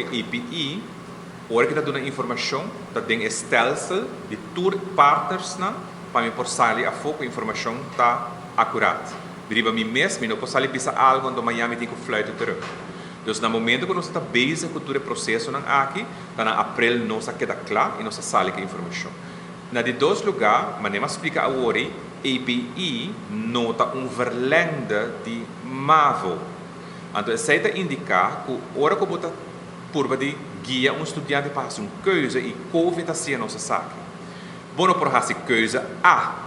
EPI, ora ki ta duna informashon, ta den e stelsel di tur partnersnan pa mi por sali afó ku informashon ta akurat. Di riba mi mes mi no por sali bisa algu anto mañan mi tin ku fluit terug. Dus na momento ku nos ta bezig ku tur e prosesonan aki, ta na aprel nos a keda kla i nos a sali ku e informashon. Na di dos lugá, manera mi a splika awor ei, EPI no ta un verlengde di mavo. Anto esei ta indiká ku ora ku bo ta purba di guia un studiante pa hasi un keuze i Covid ta siña nos esaki. Bo no por hasi keuze A.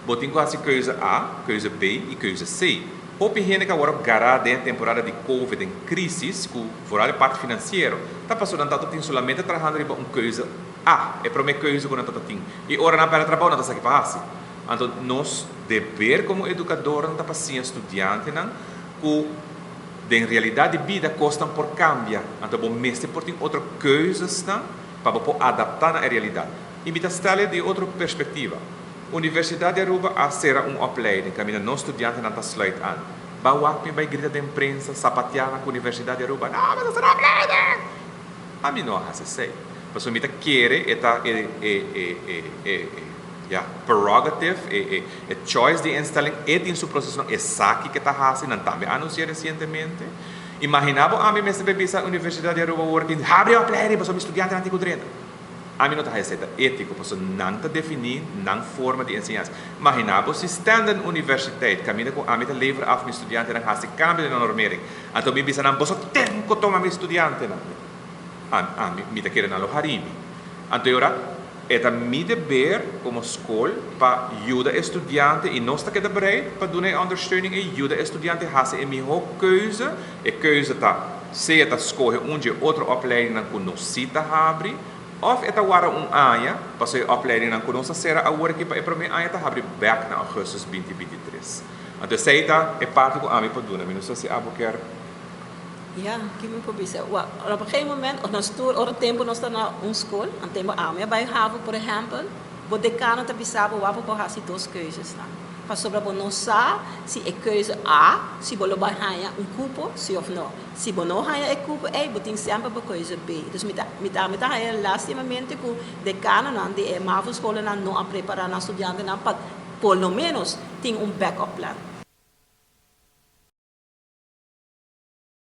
Bo tin ku hasi keuze A, keuze B i keuze C. Hopi hende ku a wòrdu gará den e temporada di Covid den krísis ku foral e parti finansiero ta pasobra nan tabata tin solamente trahando riba un keuze A, e promé keuze ku nan tabata tin. I ora nan pèrdè trabou nan ta sa ki pa hasi. Anto nos deber komo edukadornan ta pa siña studiantenan ku den realidat di bida kosnan por kambia, anto bo mester por tin otro keuzesnan pa bo por adaptá na e realidat. I mi ta stel e di otro perspektiva. Universidat di Aruba a sera un opleiding kaminda nos studiantenan ta sluit an. Ba wak mi bai grita den prensa, sapatiá na ku Universidat di Aruba, No, bo ta sera opleiding! Ami no a hasi esei, pasobra mi ta kere e ta e e e e e e. Ya, prerogative, e e e choice di instelling, e tin su procesonan, e sa kiko e ta hasi, nan tambe a anuncia recientemente. Imagina bo ami mester bay bisa Universidad di Aruba awor ki habri opleiding pasobra mi studiantenan tin ku drenta. Ami no ta haya esei ta etico pasobra nan ta defini nan forma di enseñansa. Imagina bo si Stenden Universiteit caminda cu ami ta lever af mi studiantenan hasi cambio den nan normering, anto mi bisa nan boso tin cu tuma mi studiantenan. Ami, ami, mi ta kere nan lo hari mi. Anto e ora e ta mi deber komo skol pa yuda e studiante i nos ta keda bereid pa duna e ondersteuning ei, yuda e studiante hasi e mihó keuze. E keuze ta sea ta skohe un dje otro opleidingnan ku nos si ta habri òf e ta warda un aña pasobra e opleidingnan ku nos a sera awor aki pa e promé aña ta habri bèk na ougùstùs 2023. Anto esei ta e parti ku ami por duna. Mi no sa si abo kier. Ya, ki mi por bisa? Wèl, op een gegeven moment, of nos tur, ora tempu nos ta na un skol, an tempu ami a bai havo, por ehèmpel, bo dekano ta bisa bo wak bo por hasi dos keuzesnan. Pasobra bo no sa si e keuze A, si bo lo bai haña un kupo, si òf no. Si bo no haña e kupo ei, bo tin semper bo keuze B. Dus mi ta, mi ta, mi ta haña lastimamente ku dekanonan di e mavo-skolennan no a prepará nan studiantenan pa por lo ménos tin un backup plan.